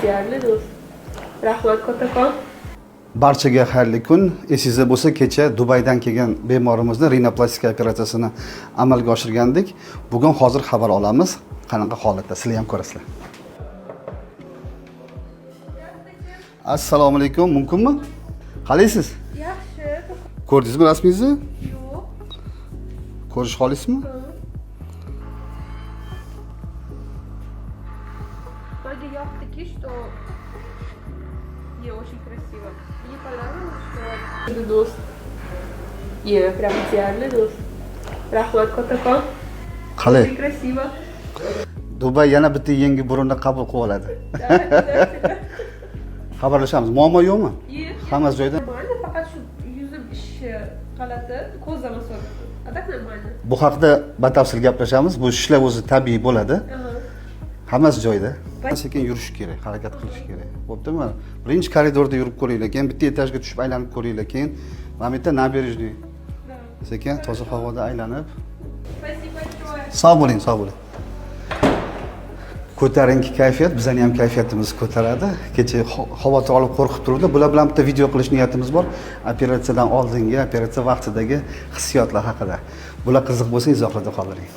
Deyarli do'st. Rahmat kattakon. Barchaga xayrli kun. Esingizda bo'lsa, kecha Dubaydan kelgan bemorimizni rinoplastika operatsiyasini amalga oshirgandik. Bugun hozir xabar olamiz, qanaqa holatda, sizlar ham ko'rasizlar. Assalomu alaykum, mumkinmi? Qalaysiz? Yaxshi. Ko'rdingizmi rasmingizni? Yo'q. Ko'rish xohlaysizmi? Menga yoqdiki, что не очень красиво. Мне понравилось, что do'st. Не, прям идеальный do'st. Rahmat kattakon. Qalay? Очень красиво. Dubay yana bitta yangi burunni qabul qilib oladi. Xabarlashamiz. Muammo yo'qmi? Yo'q. Hammasi joyida. Нормально, faqat shu yuzim ishi g'alati, ko'zim особенно. А так нормально. Bu haqda batafsil gaplashamiz. Bu shishlar o'zi tabiiy bo'ladi. Hammasi joyida. Sekin yurish kerak, harakat qilish kerak. Bo'ptimi? Birinchi koridorda yurib ko'ringlar, keyin bitta etajga tushib aylanib ko'ringlar, keyin mana bu yerda набережный. Sekin toza havoda aylanib. Спасибо большое. Sog' bo'ling, sog' bo'ling. Ko'tarinki kayfiyat bizani ham kayfiyatimizni ko'taradi. Kecha xavotir olib qo'rqib turdi. Bular bilan bitta video qilish niyatimiz bor. Operatsiyadan oldingi, operatsiya vaqtidagi hissiyotlar haqida. Bular qiziq bo'lsa izohlarda qoldiring.